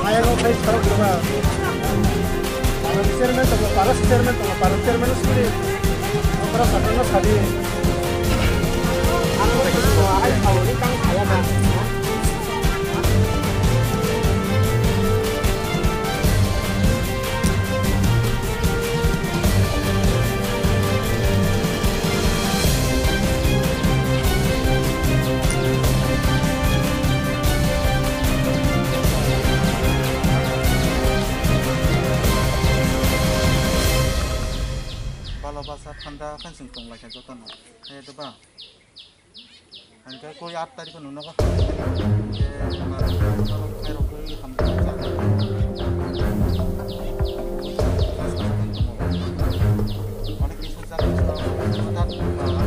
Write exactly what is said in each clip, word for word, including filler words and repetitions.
Ayang o khai sarok rwma. Para chairman tongo, para chairman tongo, para chairman suri. Para sakno sadi. Ang ai sauni kang khaya na. Balo basa thanda khe chwng tong lai kha jotono. Khe doba. Hingke koi aat tarikh no nogo. Hingke bar khairok koi hamjak. Onek kisu jak, aat tarikh.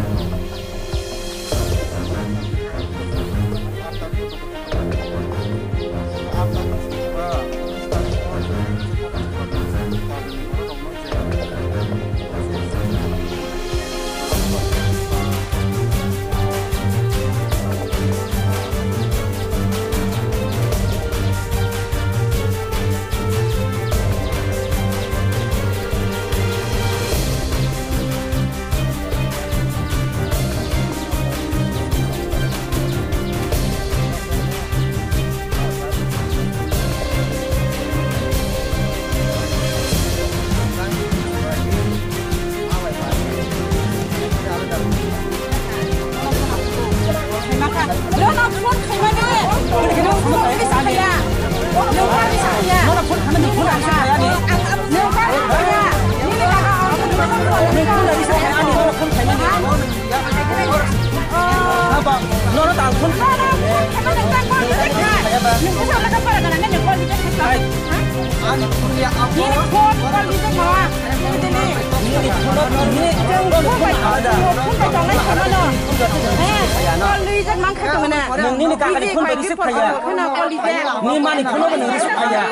Nono tang phone. Nini phone call di tongma. Nini phone, nini phone bai tongnai phone no. He, call di jak mang kha tongna. Nini kaka ni phone bai receive khaya. Phone call di jak. Ni mani phone bai receive khaya.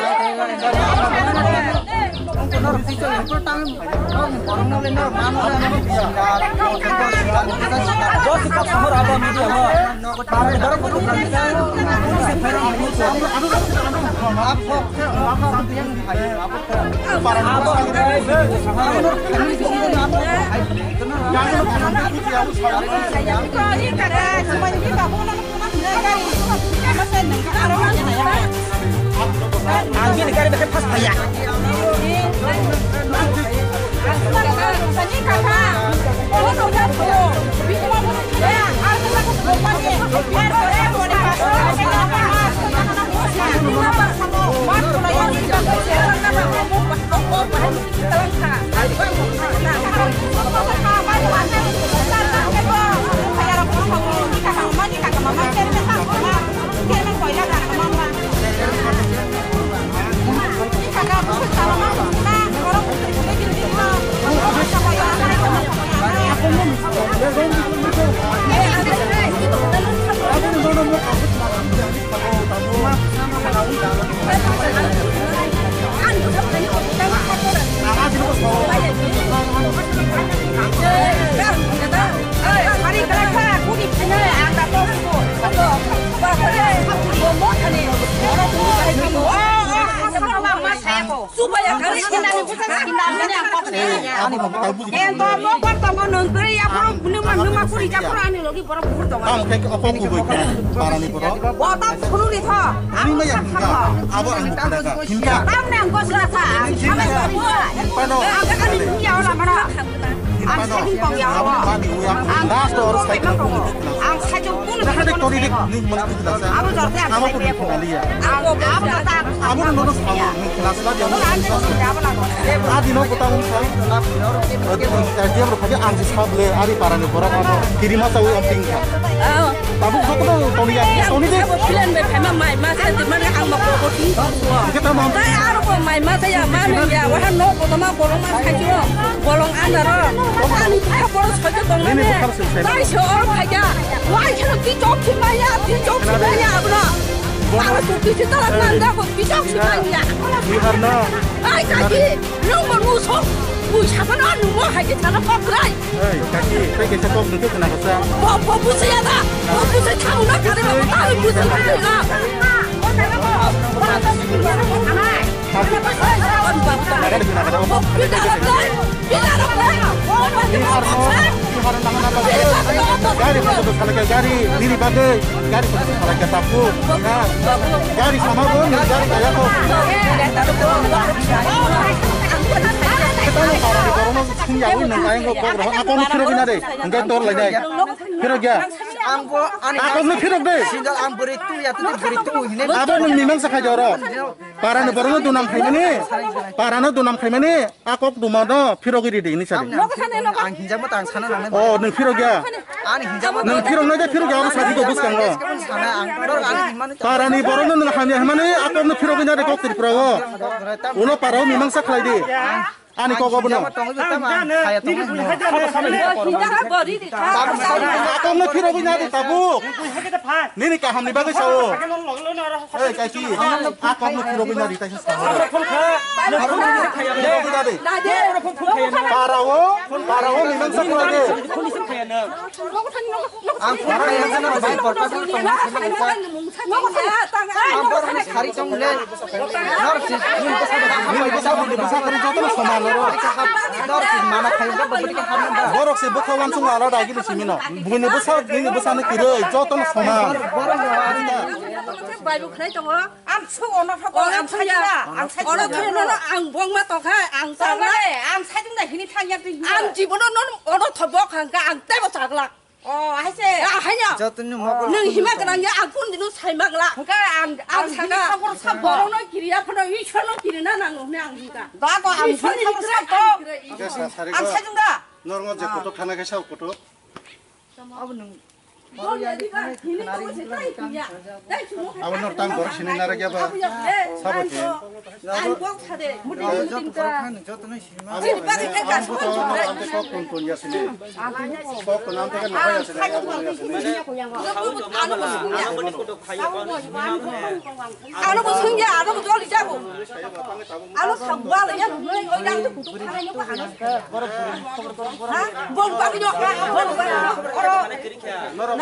Boss, kok samar ada media mo. Ang bini gari bakhe phas phaiya. Ani bo tai buji. Ento bo kor tongo nung twi ya poro nung ma nung ma kuri ja poro ani logi poro bukur tongo. Tamo khe opo kubui khe parani poro. Bo ta phuru ri tho. Ani ma ya. Abo ang bukhara ka. Himka. Tam ne ang gosla sa. Himka. Pano. Ang ka ani ya ola mano. Ang sa him pong ya. Abo mani uya. Last or second. Ang sa jong pun. Abo jorte ang. Abo pun. Abo ta. Abo no no sa. Adi no kota wng sa. Adi no S D M rok phai ang si sa ble ari para ni borok abo kirima sa wi amping kha. Tabuk joto no toni ya toni de. Abo plan bai phaima mai ma sa de mane ang ma ko ko ting. Kita mau. Tai aro ko mai ma sa ya ma ni ya wa no ko ma bolong ma sa ji ro. Bolong an ro. Ani ta bolong sa ji tong ne. Tai so or phai ya. Wai khana ki chok ki ma ya ki chok ki ma ya abro. Aro ko ki ta la man da ko ki chok ki ma ya. Bihar no. Ai, kaki, nung mo nung sok, nung sapan o nung mo hai ke sana pok rai. Ei, kaki, tei kaisa kok nung khe khna kasa. Bo, bo busi ya da, bo busi thamu na kare ba, ta busi na na. Bo Gari, nini bagwi gari, gari sama bo, nini gari kaya ko. Kita no para di borok no sung ya, ui, nang ayang ko kok roh, ako no phirok ina de, hingke tor lai nai. Phirok ya. Ang bo ani Ako no phirok de. Sinjal ang bwrwi tu ya tu bwrwi tu hine. Abo nung mimang sa khai joro. Para no borok no dunam khai mani. Para no dunam khai mani. Akok duma no phirok iri de ni sari. Ang hinjak mo tang sana nang. Oh, nung phirok ya. Ani hinjak mo. Nung phirok nai de phirok ya, abo sadi ko bus kang lo. Sana ang dor ani hinmanu. Para ni borok no nung hamya himani akok no phirok ina de kok Tripura o. Uno para o mimang sa khlai di. Ani kok obo no. Tong tong saya tong. Akok no phirok ina de tabuk. Nini kaham ni bagwi sao. Ei, kaiki, a kokno phirogwi nadi, kaisa sa. Phirogwi nadi. Parao, parao mimang sa khlai de. Ang phone khaina sana bai porta tong. Ang borok ni sari tong le. Nor si, nini bwsa, nini bwsa, nini bwsa kari joto no soman oro. Nor si mana khayo ba bwtwi kha hamna ba. Borok se bwkha wansung ala dagi ni simino. Buini bwsa, nini bwsa no kiroi, joto no soman. Borok no ari na. Bai bo khlai tongo. Ang su ono thok, oh, ang ang suya. Sajina, ang sajina. Ono thok, no, no, ang bongma tokha, ang chagla. Ang sajina hini thangya twi. Ang jibono non ono thok bok hangka, ang tebo chagla. Oh, haise. Ah, hanya. Jotoni mokol. Nung hima kana ya, ang kun dinu sai magla. Hangka ang, ang hini thok sa boro no kiriya phano, isor no kirina nang hone ang hingka. Ba ko ang hini thok sa to. Ang sajina. Normal je koto khana kaisa koto. Abo nung. Abo nor tang borok sini nara gya ba. Sabo ti. Joto borok khani joto nai sini ma. Abo to ante kok kun kun ya sini. Kok kun ante kan nahaya sini. Ano bo sungya, ano bo doli jago. Ano sabwa la ya, noi o yang tu kutu khana yo ano. Ha? Bong bagi no, bong bagi no. Oro.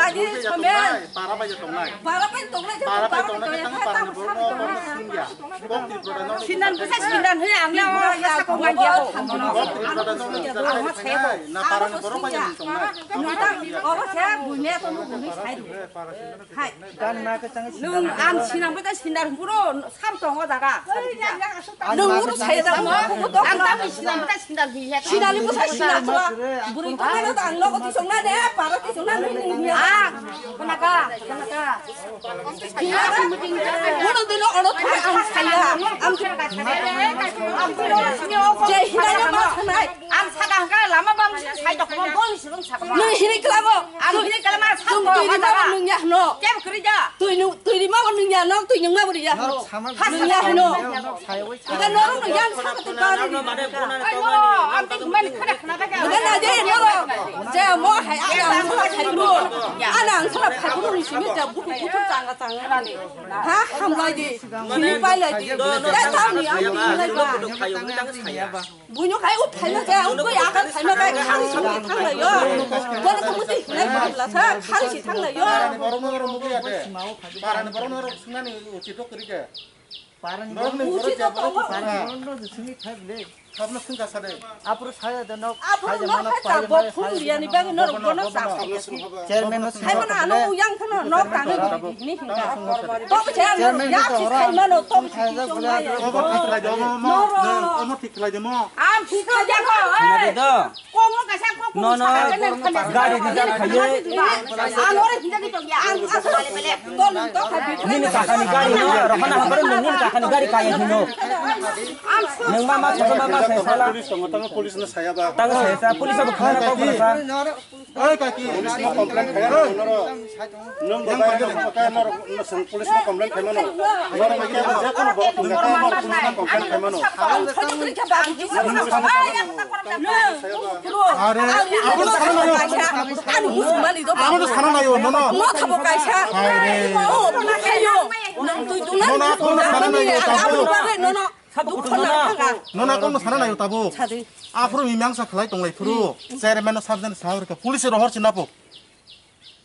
Nagi, somen. Para bai tongnai. Para bai tongnai. Para bai tongnai, tang para ni borok no, borok no sungya. Bok Tripura no. Sinan bwsa sinan hoi ang ya, ya, ko ma ya. Bok Tripura no, na para ni borok bai tongnai. Oro se bunya to no bunya sai. Hai. Nung ang sinam bwta sindar hwnkhe sam tongo jaga. Nung uru saya jaga mo. Ang tamo sinam bwta sindar hiya. Sinani bwsa sindar chwa. Buri to mano to ang logo tisong na de, para tisong na nung nung ya. Ah, kenaka, kenaka. Uru dino ono thai ang saya. Ang je hinani ma sanai. Ang saka hangka lama bam sini sai tok mo bol sibung saka. Nung hini kelamo. Ang hini kelama saka. Tung tui ni ma nung ya no. Kem kerja. Tui nung tui ni ma nung ya no, tui nung ma buri ya no. Nung ya no. Ika no nung ya saka tu baru ni. Ayo, ang tadi kemarin kada kena tak. Ika na je no. Je mo hai ana ang sala phai no. Ana ang sala phai no ni simi ja buku buku tanga tanga ni. Ha hamlai di. Hini pai lai di. Dai tau ni ang hini lai ba. Buino kai u phaima ja, u koi akar phaima bai khang song thang lai yo. Bono to muti hinai bla sa, khang si thang lai yo. Parani borok no rok mugi ya de. Parani borok no rok swngnani uchi to kri de. Parani borok no uchi to tongo. Parani borok no swngi thak le. Habno sungka sade. Apro saya de nok. Apro nok kha cha bo phung liani bagi norok bono sa. Chairman no sungka. Hai mana ano yang khano nok tang ni hini hinga. To bo chairman ya si khai mano to bo si khai mano. Omo thik lai de mo. Omo thik lai de mo. Am thik lai de mo. Komo kasa ko. No no. Gari di jak khaye. Ano re hinda di to ya. Am asa bale bale. Nini kakani gari no, rohana habaro nini kakani gari kaya hino. Nung mama saka mama sesala. Police tongo, tamo police no saya ba. Tang saya sa, police abo khana kok sa. Oi kaki, police no complain khaya no noro. Nung ba kaya no kaya noro, no sang police no complain khaya no. Noro ba kaya je kono ba nung kaya noro police no complain khaya no. Are, abo no sana nayo. Abo no sana nayo, no no. Mo thabo kaisa. Are. O, mo khayo. Nung tui tuna. No no, ako no sana nayo, tabo. Abo bare, no no. Dukho na thanga. No no, ako no sana nayo, tabo. Sadi. Aphuru mimang sa khlai tonglai phuru. Chairman no sabjani sa horka. Police rohor chinapo.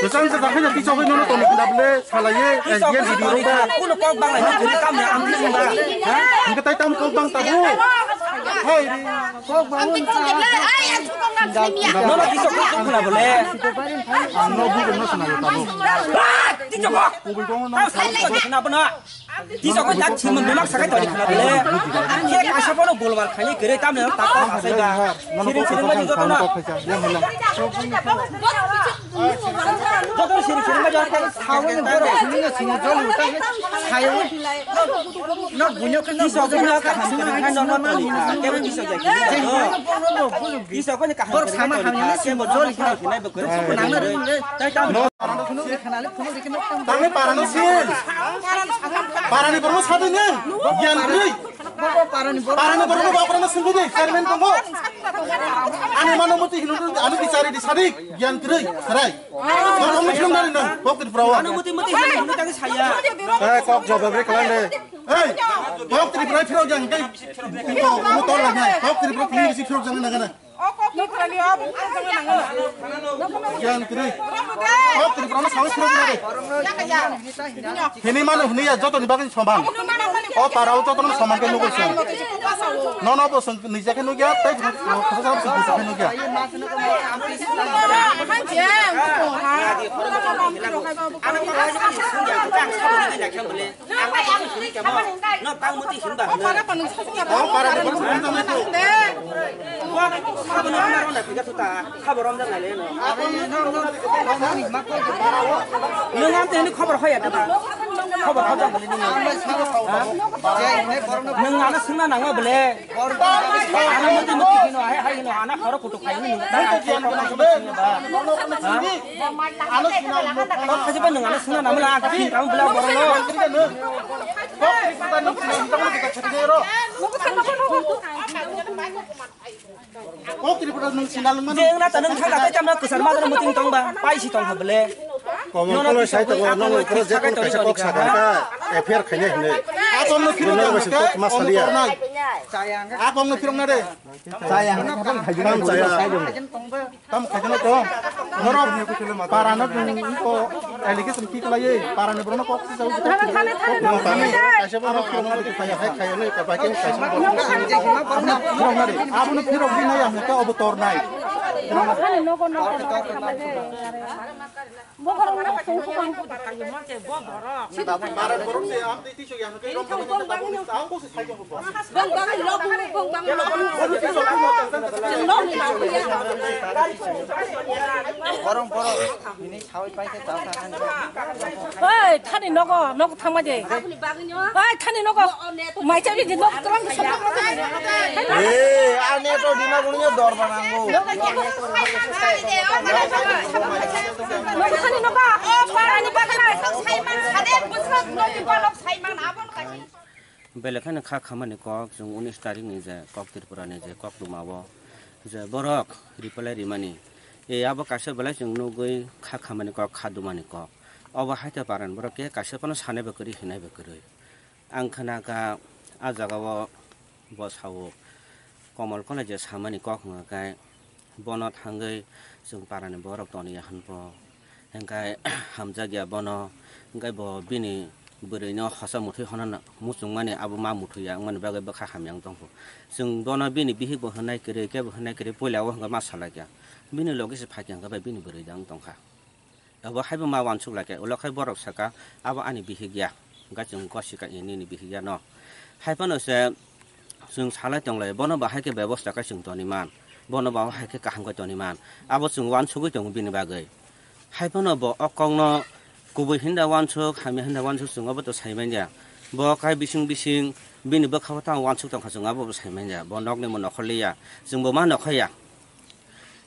Bwsang se dakhai na tisok no toni kna bole salaye, S D M video ro ba. Kuno kok bang lai, kuno kam ya, ang tisok ba. Hingke tai tam kok bang tabu. Hai ri. Kok bang. Nono tisok kok kna bole. Ang no bu no sana yo tabu. Tisok kok. Kubi kong no. Tisok ko jak chimon bemak sakai todi khna bole. Ang khe kaisa bono bolwar khaini kere tamne tak ko asai ba. Siri siri ma joto na. Joto siri siri ma joto. Sawi ni boro sini na sini joli utai. Sayo. No bunyo ke no. Tisok ko no ka sini no no. Ke tisok ya. Tisok ko ni kaham. Bor sama hamya ni sini joli khaina. Nang na ri le. Tai tam. Tangni parano sil. Parani bormo sadi ni. Giyan kwrwi. Parani bormo bakrano sungwi di. Chairman tongo. Ani mano muti hinu ani bichari di sadi. Giyan kwrwi. Sarai. Bormo sung dari nang. Kok Tripura wa. Ano muti muti hinu hinu tang saya. Eh, kok jawab ri kalang de. Eh, kok Tripura phiro jang kai. Kok Tripura phiro jang na kana. Giyan kwrwi. O Tripura no sawi siro bwrwi. Hini mano hini ya joto ni bagwi soman. O para o joto no soman ke nugwi song. No no bo song ni jake nugya tai khasa sa song ni jake nugya. No pang muti himba. O para o joto no soman. Sabo no hamar wngna phi kha suta, sabo romjak nai le no. Nwng ang tini khobor hoya da ba? Khobor hoya da ba? Nwng ano swngna nangma bole. Ano muti muti hino, hai hai hino, ana khoro kutuk hai hino. Nwng ano swngna nangma bole. Kok khajiba nwng ano swngna nangma bole, ang khin kam bole borok no. Kok Tripura nwng sindal mano. Je wngna ta nwng thangka tei chamna kwchar majra muting tongba, paisi tongkha bole. Komon koloi sai tongo, nwng project kaisa kok sakha kha, F I R khainai hinwi. Abongno phirok nai. Abongno phirok na de. Chaya. Tam chaya. Tam khaikhe no tong. Norok para no tong ko allegation ki khlaiwi para ni borok no kok si jau. Thani, thani, thani. Kaisa borok no kok si khai khai no ka bakin kaisa borok. Abo no phirok di nai ang ka obo tor nai. Thani nogo nogo. Para borok se am tei tisuk yang ke rom. Oi, thani nogo, nogo thangma je. Oi, thani nogo. Mai chari di nogo, tram di sabra. Eh, ane to dima gunyo dor banango. Nogo thani nogo. O, para ni bagwi. Belai kheno kha khamani kok, chwng unis tarikni je kok Tripurani je kok dumao je borok reply rimani, e abo kaisa belai chwng nugwi kha khamani kok, kha dumani kok. Obo hai khe paran borok khe kaisa phano sanaibo kwrwi, hinaibo kwrwi. Ang khna kha a jagao bo sao, Komol Kolai je samani kok hwnka khe, bono thangwi chwng parani borok toniya hwnpho, hwnkhai hamjakya bono, hwnkhai bo bini bwrwino hosa muthwi hwnna muchungmani abo ma muthwiya wngmani bagwi bwkha hamya wng tongkho. Chwng bono bini bihikbo hwnnai kwrwi, kebo hwnnai kwrwi, puila o hwnkhai ma salaikha, bini loge se phaikha hwnkhai bai bini bwrwi da wng tongkha. Abo haibo ma uansuk lai khe, ulo khai borok saka, "Abo ani bihik ya, hwnkhe chwng gosika ya, nini bihik ya no." Hai phano se chwng salai tong lai, bono bo hai khe bebosta khe chwng toni man, bono bo hai khe kaham khe toni man, abo chwng uansugui tongo bini bagwi. Hai phano bo o kokno kubui hinda uansuk, hamya hinda uansuk, chwng abo to sai man ya. Bo khai bising bising bini bwkha bo tamo uansuk tong kha, chwng abo bo sai man ya, bo nokni bo nokhor li ya, chwng bo ma nokha ya.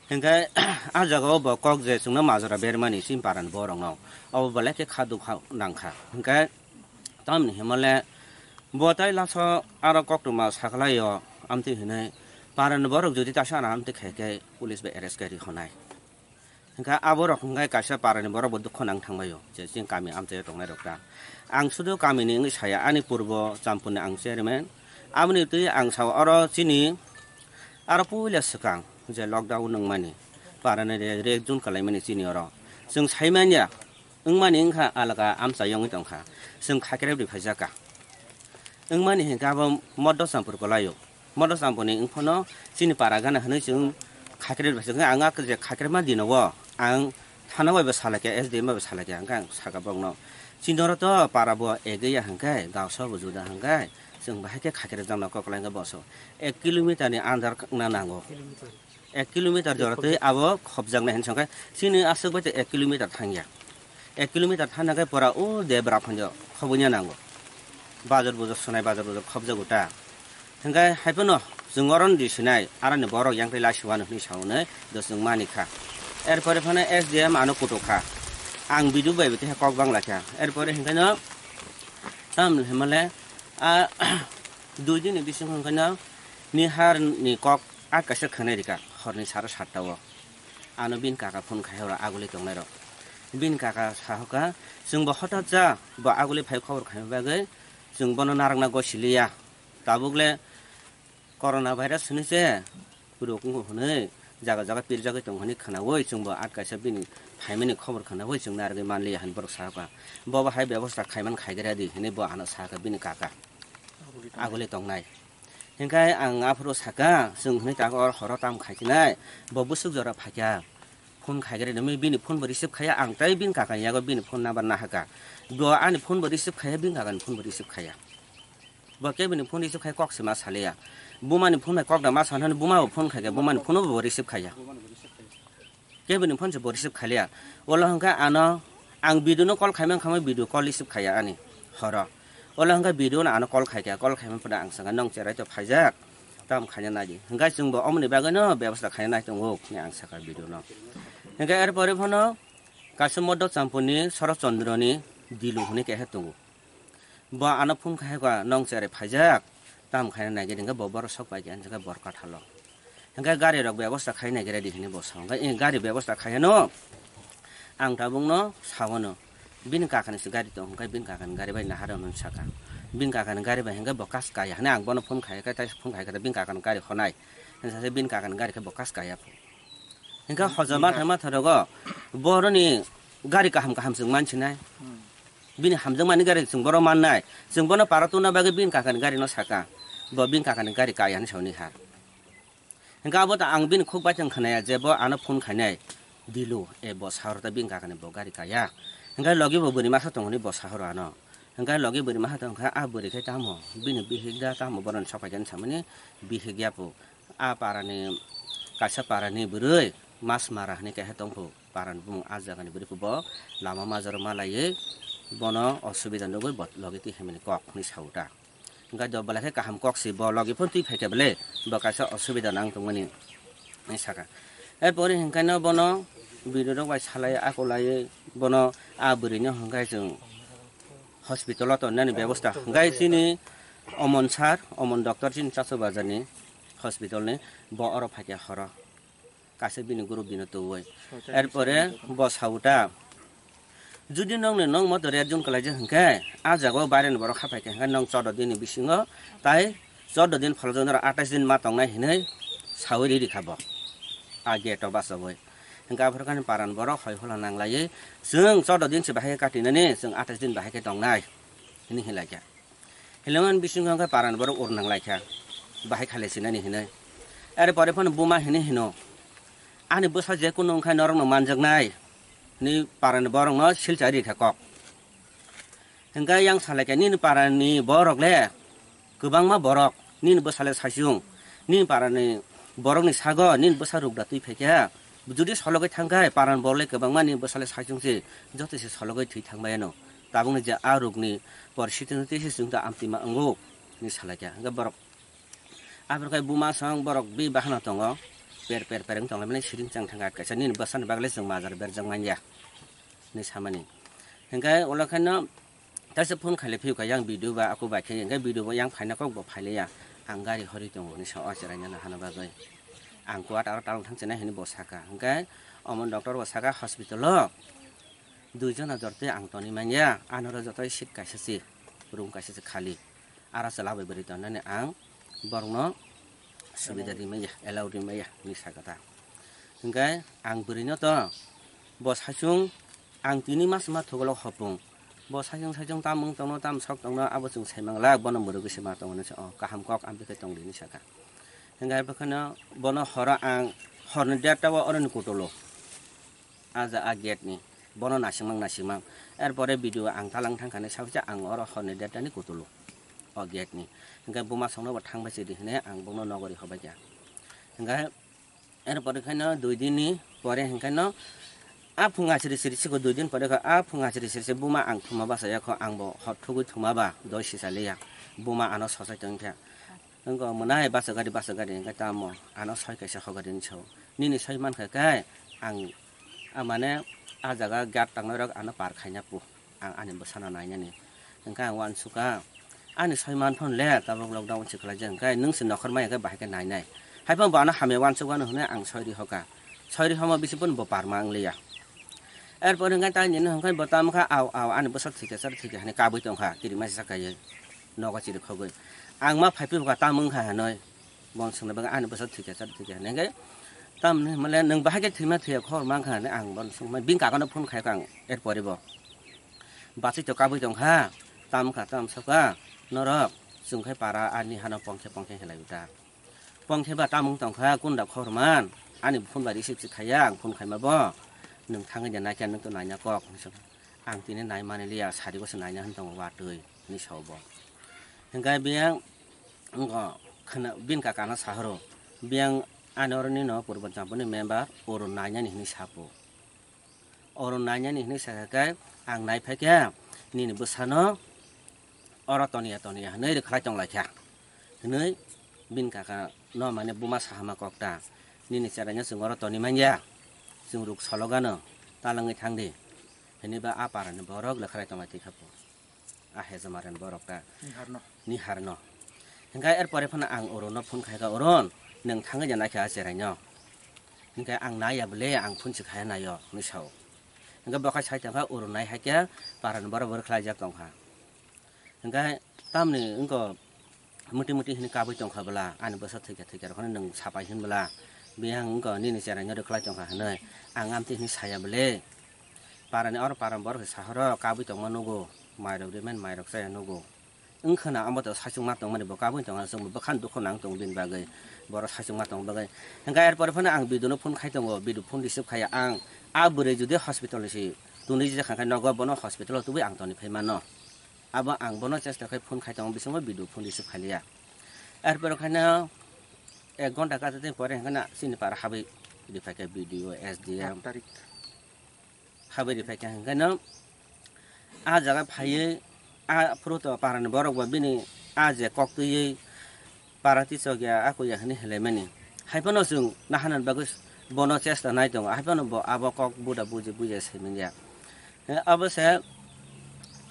Hingke ah jagao bo kok je chwngno majra bermani chini parani borokno, obo belai khe kha dukha nangkha. Hingke tamni himale bo tai laso aro koktwma sakhlaio, amtwi hinwi parani borok jodi ta sana amtwi khaikhe police bai arrest khe rihonai. Hingke aborok hingke kaisa parani borok bo dukho nang thangbaio je chini kami amchaio tongnairok ta. Ang sudu kamini wngwi saya, ani purbo Champurni ang chairman, aboni twi ang sao oro chini aro puila swkang. Je lockdown wngmani, parani re-, red zone kalaimani chini oro. Chwng saimanya, wngmani wngkha alaka amchai wngwi tongkha. Chwng khakrep ri phaijakha. Wngmani hinkhe abo Moddo Champur kolaio. Moddo Champurni wngphano chini para gana hwnwi chwng khakrep ri phaijakha. Ang a je khakrepma dinowo ang thana bai bo salaikha, S D M bai bo salaikha, hwnkhe ang sakha bokno. Chini oro to para bo egwi ya hwnkhe, gaosa bo juda hwnkhe, chwng bahai khe khakrepjakno koklai wngkha boso. Ek kilometer ni andar wngna nango. Ek kilometer jora twi abo khopjaknai hinwi songkhe, chini aswk bai tei ek kilometer thangya. Ek kilometer thangna khe pora o debra phangyo khobwina nango. Bazar bujak swnai, bazar bujak khopjago ta. Hingkhe hai phano chwng oro di sinai, aroni borok yang tei laisi wano hinwi saunai do chwng mani kha. Erpore phano S D M ano kutuk kha. Ang video bai bo khe kok bang lai kha. Erpore hingkhe no tam himale a dui din ni bisingo hingkhe no nihar ni kok a kaisa khwnai rika horni sara satta o. Ano bini kaka phone khai oro aguli tongnai rok. Bini kaka sahoka, chwng bo hotat ja bo aguli phai khobor khai bagwi chwng bono narwkna gosiliya. Tabuk le corona virus hwnwi se rok wngkha hwnwi jaga jaga pirjagwi tongo hwnwi khwnaui chwngbo at kaisa bini phaimani khobor khwnaui chwng narwgwi manliya hwnwi borok sakha. Bobo hai bebosta khaiman khaigra di hwnwi bo ano sakha bini kaka. Aguli tongnai. Hinkhe ang aphuru saka, chwng hwnwi tako or horo tam khaitinai, bo bwswk jora phaikha. Phone khaigra di hwnwi bini phone bo receive khaiya, ang tai bini kakani yago bini phone number nahaka. Bo ani phone bo receive khaiya, bini kakani phone bo receive khaiya. Bo kebini phone receive khai kok se ma saliya. Bumani phone bai kok da ma sanani buma bo phone khaikha, bumani phone bo receive khaiya. Kebini phone se bo receive khaliya. Olo hwnkha ano ang video no call khaimang khamai video call receive khaiya ani horo. Olo hwnkha video no ano call khaikha, call khaimang phano ang saka nong cherai to phaijak. Tam khaina nai di. Hwnkha chwng bo omoni bagwi no bebosta khaina nai tongo ni ang saka video no. Hwnkha er pore phano kaisa modok champuni Shorot Chandra ni dilu hwnwi keha tongo. Bo ano phone khai kha, "Nong cherai phaijak, tam khaina nai gidi," hwnkhe bo borok sok pai khe, hwnkhe bor kathalo. Hwnkhe gari rok bebosta khai nai gidi hwnwi bo sa, hwnkhe, "Eh, gari bebosta khai no, ang tabuk no sao no, bini kakani se gari tong," hwnkhe bini kakani gari bai nahar hwnwi saka. Bini kakani gari bai hwnkhe bo kas kaya hwnwi ang bono phone khai khe, tai phone khai khe bini kakani gari honai. Hwnkhe bini kakani gari khe bo kas kaya. Hingkha hojama thangma thorogo boroni gari kaham kaham chwng mansinai. Bini hamjakmani gari chwng boro mannai. Chwng bono para tuna bagwi bini kakani gari no saka. Bo bini kakani gari kaya hinwi sauni ha. Hingkha abo ta ang bini khuk bai chwng khnaya je bo ano phone khainai. Dilu e bo sahor ta bini kakani bo gari kaya. Hingkha logi bo bwrwi masa tongoni bo sahor ano. Hingkha logi bwrwi masa tongkha a bwrwi khe tamo bini bihik da tamo boroni sok paikha hinwi samani bihik ya po. A parani kaisa parani bwrwi mas mara hinwi keha tongphu. Parani bumung a jagani bwrwi khe bo lama majaro malaiwi bono osubida nugwi bo logi twi himani kok hinwi sao ta. Hingkhe do belai khe kaham kok si bo logi phano twi phaikha bele bo kaisa osubida nang tongmani hinwi saka. Erpore hingkhe no bono video rok bai salai akolaiwi bono a bwrwino hingkhe chwng hospital o tonnani bebosta hingkhe chini Omon sir, Omon doctor chini Chaso Bazar ni hospital ni bo oro phaikha horo. Kaisa bini group bino tubui. Erpore bo sauta. Judi nongni nong moto red zone kwlaijak hinkhe, a jagao baireni borok haphai khe hinkhe nong chordo din ni bisingo tai chordo din phalajak norok atais din ma tongnai hinwi saui riri kha bo. A gate o bachaui. Hinkhe aphuru khe parani borok hoi hula nanglaiwi chwng chordo din se bahai khe katinani chwng atais din bahai khe tongnai hinwi hinlai kha. Hileman bisingo hwnkhe parani borok ur nang lai kha, bahai khalai sinani hinwi. Are pore phano buma hinwi hino, "Ani bwsa je kunu wngkha norokno manjaknai," hinwi parani borokno silchai ri kha kok. Hwnkhe yang salai kha, "Nini parani borok le kwbangma borok, nini bwsa le saichung, nini parani borokni sago nini bwsa rukda twi phai kha." Judi sologwi thangkhe, paran borok le kwbangma ni bwsale saichung se, joto se sologwi thwi thangbai ano. Tabukni je a rukni poristhiti no tei se chwng ta amtwi ma wngo, hinwi salai kha. Hwnkhe borok, aphuru khe buma song borok bi bahano tongo, per per per wng tonglaimani siring chang thangkha, kaisa nini bwsani bagwi le chwng majra berjak manya, hinwi samani. Hwnkhe ulo khe no, Taisa phone khaile phiyok kha yang video ba aku bai khe, hwnkhe video bo yang phaina kok bo phailiya. Ang gari hori tongo hinwi sa o chwraino nahana bagwi. Ang kuat aro talong thang chinai hinwi bo saka. Hwnkhe omo doctor bo saka hospital o dui jona jortwi ang toni manya. Anoro jotoi seat kaisa se, room kaisa se khali. Aro chwla bai bwrwi tonnani ang borokno subida rimaya, allow rimaya hinwi saka ta. Hwnkhe ang bwrwino to bo saichung ang tini mas ma thukolok hopung. Bo saichung saichung tam wng tongno, tam sok tongno, abo chwng sai manglak, bono mwrwgwi se ma tongo hinwi sa o kaham kok amtwi khe tong di hinwi saka. Hwnkhe hai bwkhano bono horo ang horni derta o oroni kutulo. A ja a gate ni. Bono naisingmang naisingmang. Erpore video ang talang thangkha hinwi sabaisa ang oro horni derta ni kutulo. O gate ni. Hwnkhe buma songno bo thangbai se di hinwi ang bono nogori hobai kha. Hwnkhe Erpore khaino dui din ni pore hwnkhe no a phung achiri chiri chikho dui din pore kha a phung achiri chiri se buma ang thuma basa yakho ang bo hot thugui thuma ba doi sisa liya buma ano sochai tong kha. Wngkha mwnai basa gari basa gari hwnkhe tamo ano soi kaisa hogari ni sao nini soi mankha khe ang a mane a jaga gate tangnai rok ano par khaina po. Ang ani bwsano nainani. Hwnkhe ang uansukha, ani soi manphano le tabuk lockdown se kwlaijak hwnkhe nwng se nokhor maya khe bahai khe nainai. Haiphano bo ano hamya uansukmano hwnwi ang soi rihokha. Soi rihokma bising phano bo parma wngliya. Erpor hwnkhe tai nini hwnkhe bo tamo kha, "Au, au, ani bwsa thwikha, char thwikha," hinwi kabui tongkha, kirimasa kaiwi nogo chirikhogwi. Ang ma phaiphikha, tamo wngkha hinwi. Bo swngna bagwi ani bwsa thwikha, char thwikha hinwi hwnkhe Tamni hwnmale nwng bahai khe thwima thwiya khobor mankha hinwi ang bono swngmani, bini kakano phone khaikha ang, erpore bo bachai to kabui tongkha, tamkha tamsokha norok, chwng khai para ani hano pongkhe pongkhe hinlai uta. Pongkhe ba tamung tongkha, kunda khobor man, ani phone bai receive se khaiya, ang phone khaima bo, nwng thangwi de naikha, nwng to naina kok hinwi swngkha. Ang tini nai mani liya, sari bo se naina hwn tongo watwi hinwi sao bo. Hinkhe biyang wngkha khwna-, bini kakano sahoro, biyang ani oro nino Purbo Jampuni member oro nainani hinwi sapo. Oro nainani hinwi sakha khe ang nai phaikha nini bwsano oro toniya toniya hinwi rwkhlai tonglaikha hinwi bini kakano mane buma sahama kokta, "Nini cheraino chwng oro toni manya, chwng ruk sologano talangwi thangdi," hinwi ba a parani borok rwkhlai tonglai tongkha. A hejamaren borok ta. Ni harno. Ni harno. Hinkhe erpore phano ang Orunno phone khaikha, "Orun, nwng thangwi ja naikha a cheraino." Hinkhe ang naiya bwle, ang phone se khaiya naio hinwi sao. Hinkhe bo khai sai tongkha, Orun nai haikhe parani borok bo rwkhlaijak tongkha. Hinkhe tamni wngkha muti muti hinwi kabui tongkha bwla, ani bwsa thwikha thwikha rok phano nwng sapai hwn bwla, biyang wngkha nini cheraino rwkhlai tongkha hinwi ang amtwi hinwi saya bwle. Parani oro parani borok se sahoro kabui tongma nugo, mairok rimani mairok chaya nugo. Wngkhana amo to saichung ma tongmani bo kabui tongna chwngbo bwkhani dukhu nang tongo bini bagwi, borok saichung ma tongma bagwi. Hinkhe erpore phano ang bidu no phone khai tongo, bidu phone receive khaiya ang, a bwrwi jodi hospital ni si tongwi jesa kha khe nogo bono hospital o tubui ang toni phai mano. Abo ang bono chesta khai phone khai tongo, bisingo bidu phone receive khailiya. Erpore khaino ek ghonta kaisa tei pore hinkhe na chini para habwi riphaikha B D O, S D M. Aat tarik. Habwi riphaikha hinkhe no a jaga phaiwi a phuru to parani borok bo bini a je kok twiwi para tisok ya, ako ya hinwi hinlaimani. Haiphano chwng nahanani bagwi bono chesta nai tongo, haiphano bo abo kok buda buji buja saiman ya. He, abo se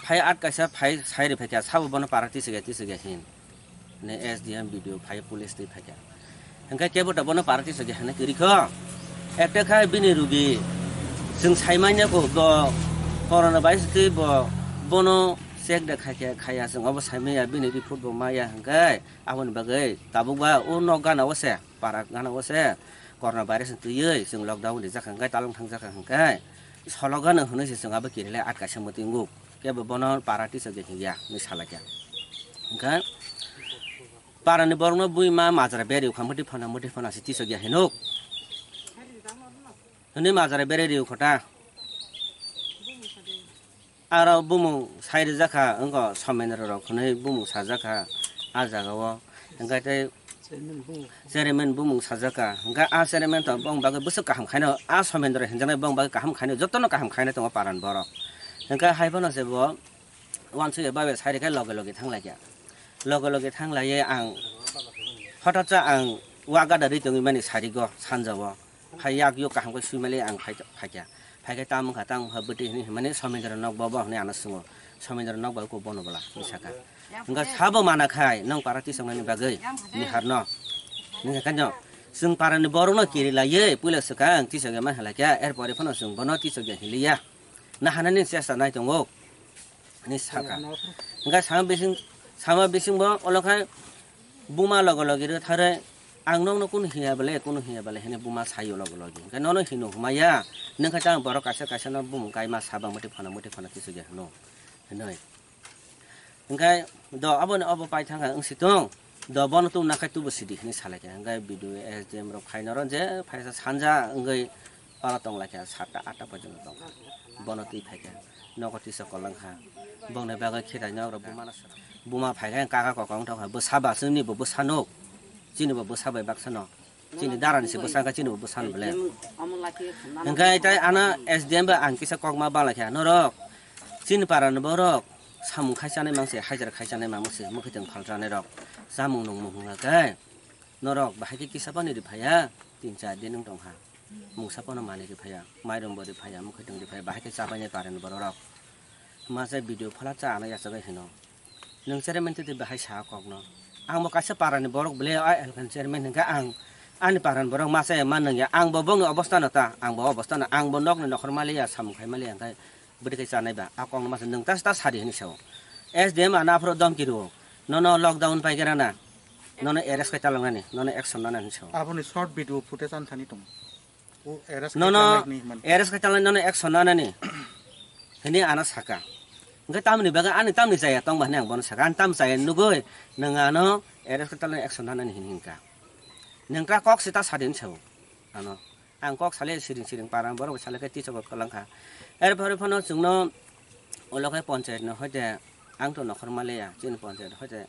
phai at kaisa phai sai riphaikha, sabo bono para tisok ya, tisok ya hin. Ne S D M, B D O phai, police twi phaikha. Hinkhe kebo to bono para tisok ya hinwi kwrwi kho. Ekta kha bini rugi, chwng saimanya ko bo corona virus twi bo bono check de khaikha, khaiya chwng obo saimanya, bini report bo maya hinkhe. Aboni bagwi tabuk ba o nok gana o se, para gana o se corona virus ni twiwi chwng lockdown rijak kha, hwnkhe talong thangjak kha, hwnkhe solo gana hwnwi se chwng abo kirilai at kaisa mwtwi wnguk. Kebo bono para tisok ya hinya hinwi salaikha. Hwnkhe parani borokno bui ma majra beri ukha, mwtwi phano, mwtwi phano se tisok ya hinuk. Hwnwi majra beri ri ukho ta. Aro bumung sai rijak kha, wngkha Somendra rok hwnwi bumung sajak kha a jaga o. Hwnkhe tei chairman bumung sajak kha. Hwnkhe a chairman to bong bagwi bwswk kaham khaino, a Somendra hinjaknai bong bagwi kaham khaino, jotono kaham khaino tongo paran borok. Hwnkhe hai phano se bo uansukya babe sai rikhe loge loge thang laikha. Loge loge thang laiwi ang hothatsa ang wa gada ri tongwi mani sarigo sanja o. Phai yak yok kaham khe sui mali ang phai, phaikha. Phaikhe tamo wngkha, tamo wngkha bwtwi hinwi hinmani Somendra nok bo, bo hinwi ano swngo. Somendra nok bo ko bono bwla hinwi sakha. Wngkha sabo mana khai nwng para tisoknani bagwi ni harno. Wngkha khe no chwng parani borokno kiri laiwi puila swkang tisokya ma hinlaikha, erpore phano chwng bono tisokya hinliya. Nahanani chesta nai tongo. Hinwi sakha. Hwnkhe sama bising, sama bisingbo olo khai buma logo logi rw thare, "Ang nokno kunu hiya bale, kunu hiya bale," hinwi buma saio logo logi. Hwnkhe nono hino hwmaya, nwng khe tang borok kaisa kaisa no bumung kaima saba mwtwi phano, mwtwi phano kisu ya hwno, hinwi. Hwnkhe do aboni obo paithang kha wngsi tong, do bono tubuna khai tubu sidi hinwi salaikha. Hwnkhe B D O S D M rok phaino oro je phaisa sanja wngwi oro tonglaikha, satta atta porjonto tongkha. Bono twi phaikha, nogo tisa kolangkha. Bongni bagwi khitai nok rok bumano swnam. Buma phaikha, kaka koko wng tongkha, bwsa ba chwngni bo bwsa nuk. Chini bo bwsa bai baksa no. Chini darani se bwsa wngkha, chini bo bwsa no bele. Hwnkhe tai ano S D M ba ang kisa kokma balaikha, norok chini parani borok samung khai chanai mangse, hajar khai chanai mangse, mwkhwtwng phalranai rok chamung nungmung hwnkha khe. Norok bahai khe kisa phano ri phaiya, tin char din wng tongkha. Mungsa phano manwi ri phaiya, mairum bo ri phaiya, mwkhwtwng ri phaiya, bahai khe chabainai parani borok rok. Masa video phalak cha ano yachagwi hino. Nwng chairman twi twi bahai sa kokno. Ang bo kaisa parani borok bwle a elkani chairman hwnkhe ang ani parani borok masa ya ma nungya. Ang bo bongni obostha no ta, ang bo obostha no, ang bo nokni nokhor maliya, samung khai maliya hwnkhe bwtwi khe chanai ba. A kokno masa nwng ta, ta sadi hinwi sao. S D M ano aphuru domki rwo. Nono lockdown pai khe rana. Nono arrest khai talangnani, nono action nana hinwi sao. Aboni short video footage ang thani tongo. O arrest khai Nono talangnai hinwi himani. Arrest khai talangnai, nono action nanani hinwi ano saka. Hwnkhe tamni bagwi ani tamni chaya tongba hinwi ang bono saka. Ani tam chaya nugwi nwng ano arrest khai talangnai action nanani hinwi hinkha. Nwng tra kok se ta sadin sao ano. Ang kok salai siring siring paran borok salai khe tichok kwlangkha. Erpore phano chwngno ulo khe panchayat no hoite ang to nokhor maliya chini panchayat hoite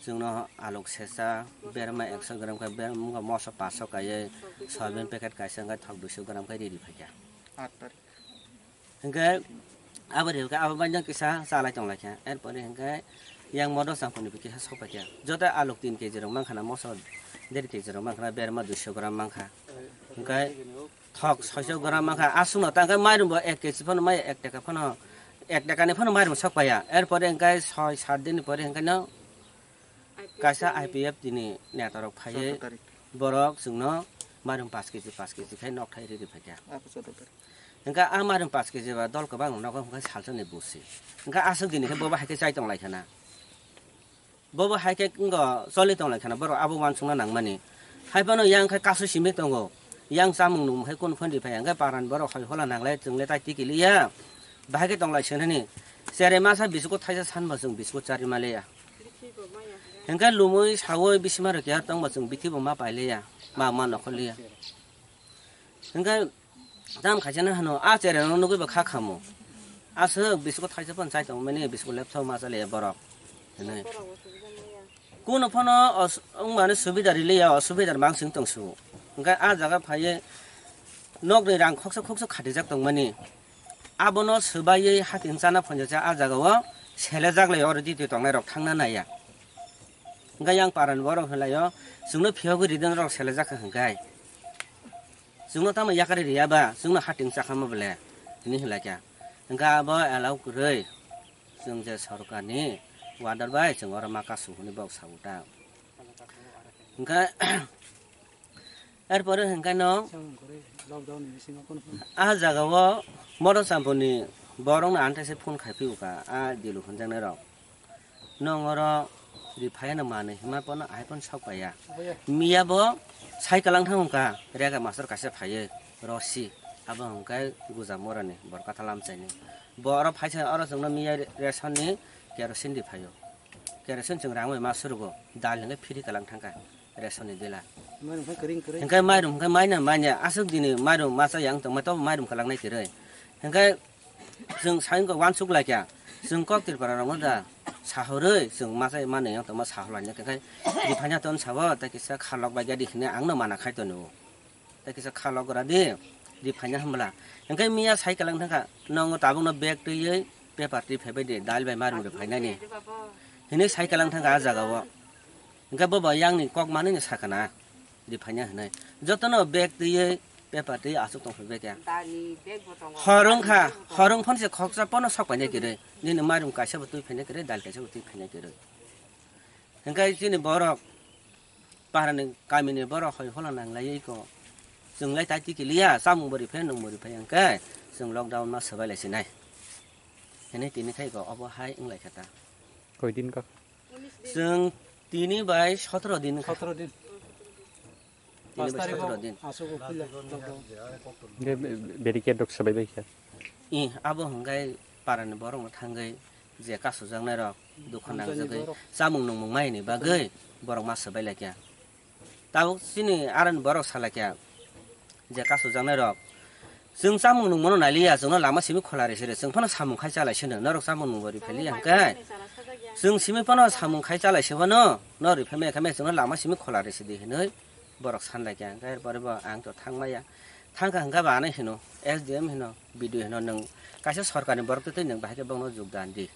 chwngno alok sesa berma ekso gram khe berma moso paso kaiye soyabin packet kaisa wngkha thok duiso gram khe riri phaikha. Aat tarik. Hingke abo ril khe abo baino kisa chalai tong lai kha. Erpore hingke yang modo changkuni bo kisa sok pai kha. Joto aluk tin keji rok mankha na, moso der keji rok mankha na, berma duiso gram mankha. Hingke thok soiso gram mankha. Aswkno ta hingke mairum bo ek keji phano mai, ek taka phano, ek taka ni phano mairum sok paiya. Erpore hingke soi sat din ni pore hingke no kaisa I P F T ni neta rok phaiwi borok chwngno mairum paanch keji, paanch keji khai nok thai riri phaikha. Hingke a mairum paanch keji ba dol kwbang nogo hingke salsa ni busi. Hingke aswk dini khe bobo hai khe chai tong lai khana. Bobo hai khe wngkha choli tong lai khana, borok abo uansukna nangmani. Hai phano yang khe kasu simi tongo. Yang chamung nung hai kunu phandi phai hingke paran borok hoi hola nanglai chwngle tai tikiliya. Bahai khe tong lai swnani. Chere masa biskuit thaisa sanbo chwng biskuit chari maliya. Hingke lumui saui bisima rok keha tongbo chwng bithi bo ma pailiya, ma ma nokhorliya. Hingke tam khaisano hano, "A chere no nugui bo kha khamu. Aswk biskuit thaisa phano chai tongmani, biskuit lepthok ma chaliya borok," hinui. Kuno phano os-, wngmani subida riliya, osubida mangsing tongsu. Hingke a jaga phaiye nokni rang khoksa khoksa khatijak tongmani. Abono swbaiwi hating chana phonjacha a jagao selejak lai oro twi twi tongnai rok thangna naiya. Hingke yang parani borok hinlaio, "Chwngno phiyogwi ridin rok selejak kha hingkai. Chwngno tamo yakari riya ba, chwngno hating chakha ma bole," hinui hinlaikha. Hingke abo allow kwrwi, chwng je sorkarni order bai chwng oro ma kasu hwnwi bok sao ta. Hingke Erpore hingke no ah jagao motor champoni borokno antaise phone khai phiyokha, ah dilu hwnjaknai rok. Nong oro riphaiya no manwi hima pono ahai pono sok paiya. Miya bo cycle lang thang wngkha, rega master kaisa phaiwi rosi, abo hingke guja morani borok katha lamchaini. Bo oro phaisa oro chwngno miya ration ni kerosene riphaio. Kerosene chwng rang bai ma surugo, dal hingke free kalang thangkha. Ration ni dila. Mairum hai kwrwi kwrwi. Hingke mairum hingke maina manya aswk dini mairum masa yang tongma tobo mairum kwlangnai kwrwi. Hingke chwng sai wngkha uansuk laikha. Chwng kok Tripura rokno da sahorwi chwng masa manwi yang tongma sahorlainai hingke riphaina ton sabo tei kisa khalok bai gadi hinwi angno mana khai tongo. Tei kisa khalok gra di, riphaina hwnbwla. Hingke miya cycle wng thangkha, nongo tabukno bag twiwi paper twi phaibai di, dal bai mairum riphainani. Hinwi cycle wng thangkha ah jagao. Hingke bo bo yangni kok manwino sakana, riphaina hinwi. Jotono bag twiwi paper twi aswk tong phaibai kha. Hor wngkha, hor wng phano se khoksa pono sok painai kwrwi. Nini mairum kaisa bo twi phainai kwrwi, dal kaisa bo twi phainai kwrwi. Hingke chini borok Paharani kamini borok hoi hola nanglaiwi ko. Chwng lai tai tikiliya, chamung bo riphai, nwng bo riphai hingke chwng lockdown ma swbai lai sinai. Hini tini khai ko obo hai wng lai kha ta. Koi din ka? Chwng tini bai sotro din kha. Sotro din. Tini bai sotro din. Aswk o puila lockdown. Hingke barricade rok swbai bai kha. I abo hingke parani borok no thangwi je kasu jaknai rok dukha nangjagwi borok. Chamung nungmung maini bagwi borok ma swbai laikha. Tabuk chini aroni borok salaikha je kasu jaknai rok, "Chwng chamung nungmano nailiya, chwngno lama simi khola risi rw, chwng phano samung khai chalai sino, norok chamung nungbo ripheliya hwnkhe chwng simi phano samung khai chalai sibano, no riphai maya khe chwngno lama simi khola risi di," hinwi borok sanlaikha. Hwnkhe er pore bo ang to thangmaya, thangkha hwnkhe bo ano hino, S D M hino, B D O hino, "Nwng kaisa sorkarni borok twi twi nwng bahai khe bokno jogdan di,"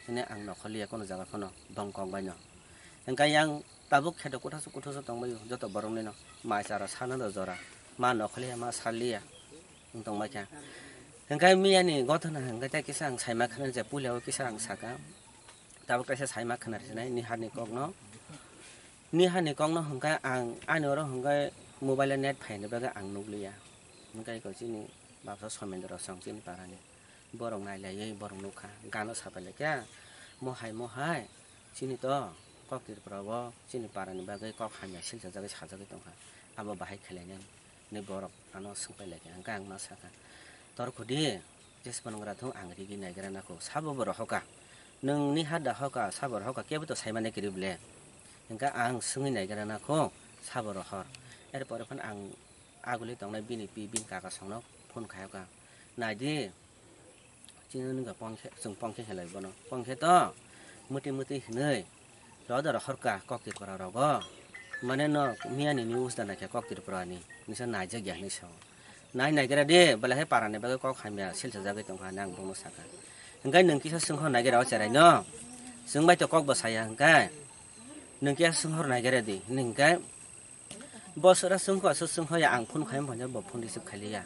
hwnwi ang nokhorliya kono jaga phano bong kok baino. Hwnkhe yang tabuk kheto kuthasu kuthasu tongbaio joto boroknwino, mai chara sanano jora, ma nokhorliya ma salliya wng tongbaikha. Hwnkhe miyani gothona hwnkhe tei kisa ang saima khna je puilao kisa ang sakha, tabuk kaisa saima khna rwsinai niharni kokno. Niharni kokno hwnkhe ang ani oro hwnkhe mobile o net phaini bagwi ang nukliya. Hwnkhe eko chini bapsa Somendra song chini parani. Borok nailaiwi borok nukha, gana sapai laikha, "Mohai, mohai, chini to Kok Tripura o chini para ni bagwi kok hamya silchajagwi sajagwi tongkha. Abo bahai khailainani borok ano swngpai laikha. Hwnkhe ang ma sakha, "Tor khudi, jeswng gra thung, ang rigi naigra nakho, sabo bo rohoka. Nwng ni ha da hoka, sabo rohoka, kebo to saimani kwrwi ble." Hwnkhe ang swngwi naigra nakho, sabo rohor. Erpore phano ang aguli tongnai bini pi, bini kaka songno phone khayoka. Naidi, Chini wngkha pongkhe, chwng pongkhe hinlai bono. Pongkhe to mwtwi mwtwi hinwi roda rohorka Kok Tripura rogo. Mane no miyani news da naikha Kok Tripura ni. Nisa naijak ya hinwi sao. Nai naigra de, belai hai para ni bagwi kok hamya silchajagwi tongkha hinwi ang bono sakha. Hwnkhe nwng kisa swnghor naigra o cherai no. Chwng bai to kok bo saya hwnkhe. Nwng kisa swnghor naigra di hinwi hwnkhe. Bosora swnghor, aswk swnghor ya ang phone khai phano bo phone receive khailiya.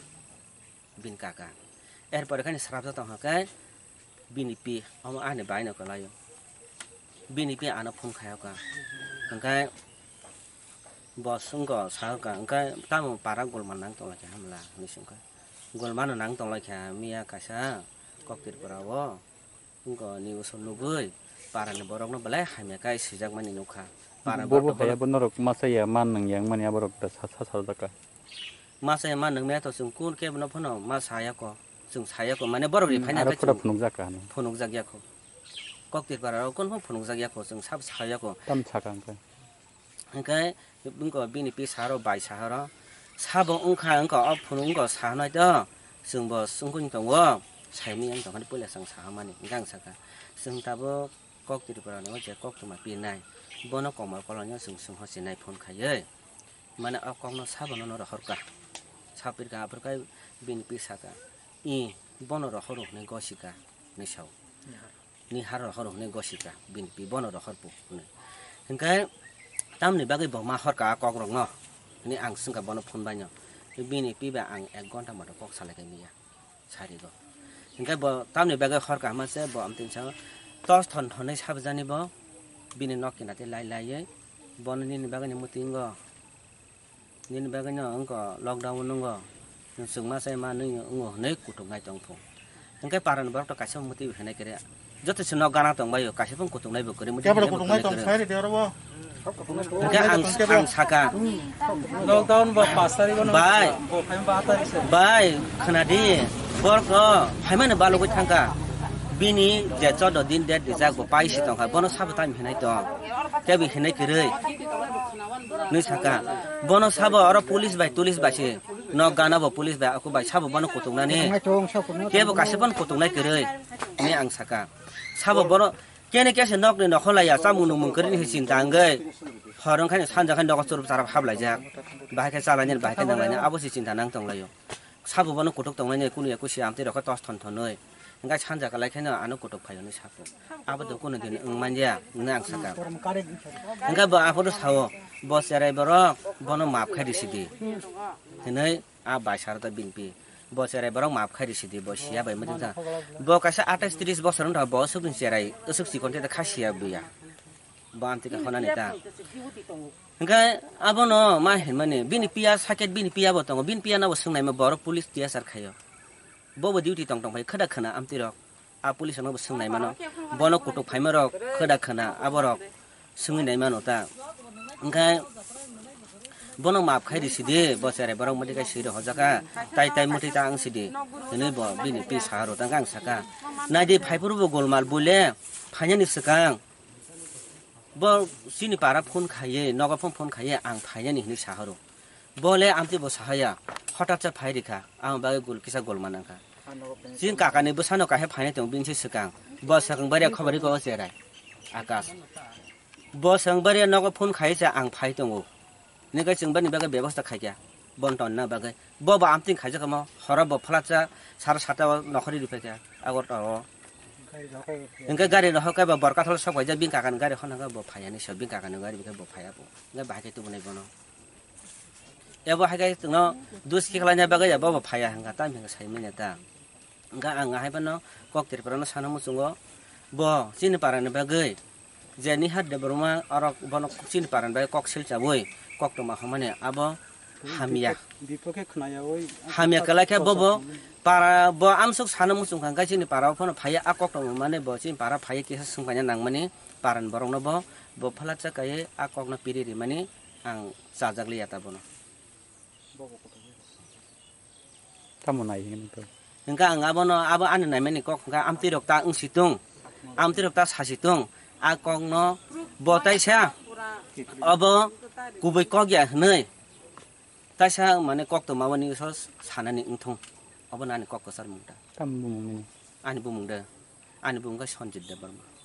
Bini kaka. Erpore khe ani srapjak tong khe bini pi, omo ani bai no kwlaio. Bini pi ano phone khayo ka. Hwnkhe bo swngko sa ka, hwnkhe tamo para golma nang tong lai kha hamla hinwi swngkha. Golma no nang tong lai kha miya kaisa Kok Tripura o. Wngkha ni usul nugwi para ni borok no belai hamya kai swijak mani nukha. Para Bobo borok to hai abo norok masa ya man nang yang mani aborok da sa sa sa jaka. Masa ya man nang me to chwng kun ke no phano ma saya ko, chwng saya ko, mane borok ri Hmm, phaina aro khe pura chwng phunuk jaka hano. Phunuk jak ya ko. Kok Tripura rok kun phano phunuk jak ya ko, chwng sab saya ko. Tam saka hwnkhe. Hwnkhe wngkha bini pi saharo bai saharo sabo wngkha, wngkha o phunuk wngkha sahanai to chwngbo wngkha wng tongo, saimani wng tongkha puila chwng sahamani. Hwnkhe ang sakha, chwng tabuk Kok Tripura ni o je koktwma pinai, bono Komol Kolonio chwng chwng hosinai phone khaiwi. Mane o kokno sabono no rohorkha. Sapirkha, aphurkha bini pi sakha, "I, bono rohoro hwnwi gosika," hwnwi sao. Ni har rohor hwnwi gosika, bini pi bono rohor pu hwnwi. Hwnkhe tamni bagwi bo ma horka a kokrokno hwnwi ang swngkha bono phone baino. Bini pi bai ang ek ghonta moto kok salai khe miya sarigo. Hwnkhe bo tamni bagwi horka hama se bo amtwi sa tos thon thonwi sabjani bo bini nok kinati lai laiwi bono nini bagwino mwtwi wngo. Nini bagwi no wngkha lockdown wngkha, chwng ma chai ma nwi wngo hwnwi kutuk nai tong phu. Hwnkhe para ni borok to kaisa mwtwi bo hinai khe re. Joto se nok gana tong bai o, kaisa phano kutuk nai bo kwrwi, mwtwi Kebra hinai bo kutuk nai kwrwi tong kwrwi. Sai re de oro bo. Hwnkhe ang, ang saka. Lockdown ba pas tarikh no. Bai. Bo phai ba tarikh se. Bai, khna di. Borok no phaimani balugwi thangkha. Bini je chordo din date rijak bo pai si tongkha. Bono sabo tamo hinai tong. Tei bo hinai kwrwi. Nwi saka, bono sabo oro police bai, police bai se nok gana bo police bai, aku bai sabo bono kutuknani. Kebo kaisa bono kutuknai kwrwi, hwnwi ang saka. Sabo bono kene kese nokni nokholaya, chamung nungmung kwrwini se chinta wngwi, hor wngkhaino sanja khai nogo churup charap hablaijak. Bahai khe chalainani, bahai khe nanglainani, abo se chinta nang tonglaio. Sabo bono kutuk tonglainai, kunu ya kusi amtwi rokhe tos thon thonwi. Hwnkhe sanja kwlai kheno ano kutuk phai hwnwi sakho. Abo to kunu din wng manya hwnwi ang sakha. Hwnkhe bo aphuru sao, "Bo cherai borok bono maap khai risi di," hwnwi a bai sar ta bini pi. "Bo cherai borok maap khai risi di, bo siya bai mudi ta." Bo kaisa atais tris bosor wng tong, bo aswkni cherai aswk chikon tei kha siya buya. Bo amtwi kha honani ta. Hwnkhe abono ma hinmani, bini piya sakhe bini piya bo tongo, bini piya no bo swngnaima borok police tiyasar khaio. Bobo duty tong tong phai khwda khwna amtwi rok. A police rokno bo swngnai mano. Bono kutuk phaima rok khwda khwna aborok swngwi nai mano ta. Hwnkhe bono maap khai risi di, bo cherai borok mwtwi khai swi rw hojaka, tai tai mwtwi ta ang sidi. Hwnwi bo bini pi saharo ta ang saka. Naidi phaiphuru bo golmal buile phainani swkang. Bo chini para phone khaiye, nogo phone phone khaiye, ang phainani hinwi sahoro. Bo le amtwi bo sahaya, hotat sa phai rikha, ang bagwi gul kisa gol manangkha. Chini kakani bwsano kahai phainai tongo, bini se swkang. Bo swkang bari khobor rikha o cherai, Akash. Bo swkang bari nogo phone khaiye se ang phai tongo. Hwnwi khe chwng bini bagwi bebosta khaikha. Bon tonna bagwi. Bo ba amtwing khaijak omo, horo bo phalatsa sara sata o nokhorwi rwphaikha Agartala o. Hwnkhe gari rohor khe bo Borkathal sok paijak, bini kakani gari honna khe bo phaiya ni so, bini kakani gari bikhe bo phaiya bo. Hwnkhe bahai khe tubunai bono. Ebo hai khe chwngno dus khe khlaina bagwi ya bo bo phaiya hwnkha, tamo hwnkhe sai manya ta. Hwnkhe ang ahai phano Kok Tripura no sana muchungo, bo chini para ni bagwi je Nihar Debbarma orok bono chini para ni bagwi kok silchawi koktwma hwnmani abo hamya. Bipokhe khnayawi hamya kwlai khe bobo para bo amsuk sana muchung kha, hwnkhe chini para o phano phaiya a koktwma hwnmani bo chini para phaiya kisa swngpaina nangmani Paran borokno bo, bo phalatsa kaiwi a kokno piri rimani ang chajak liya ta bono. Tamo nai hino to. Hingkha ang abono, abo ani naimani kok hingkha amtwi rok ta wngsi tung, amtwi rok ta sasi tung, a kokno bo taisa obo kubui kok ya hwnwi taisa mane kok tongma boni so sanani wngthung, obo ani kok kwchar mung ta. Tamo bumung nini? Ani bumung de, ani bumung khe Sanjit Debbarma.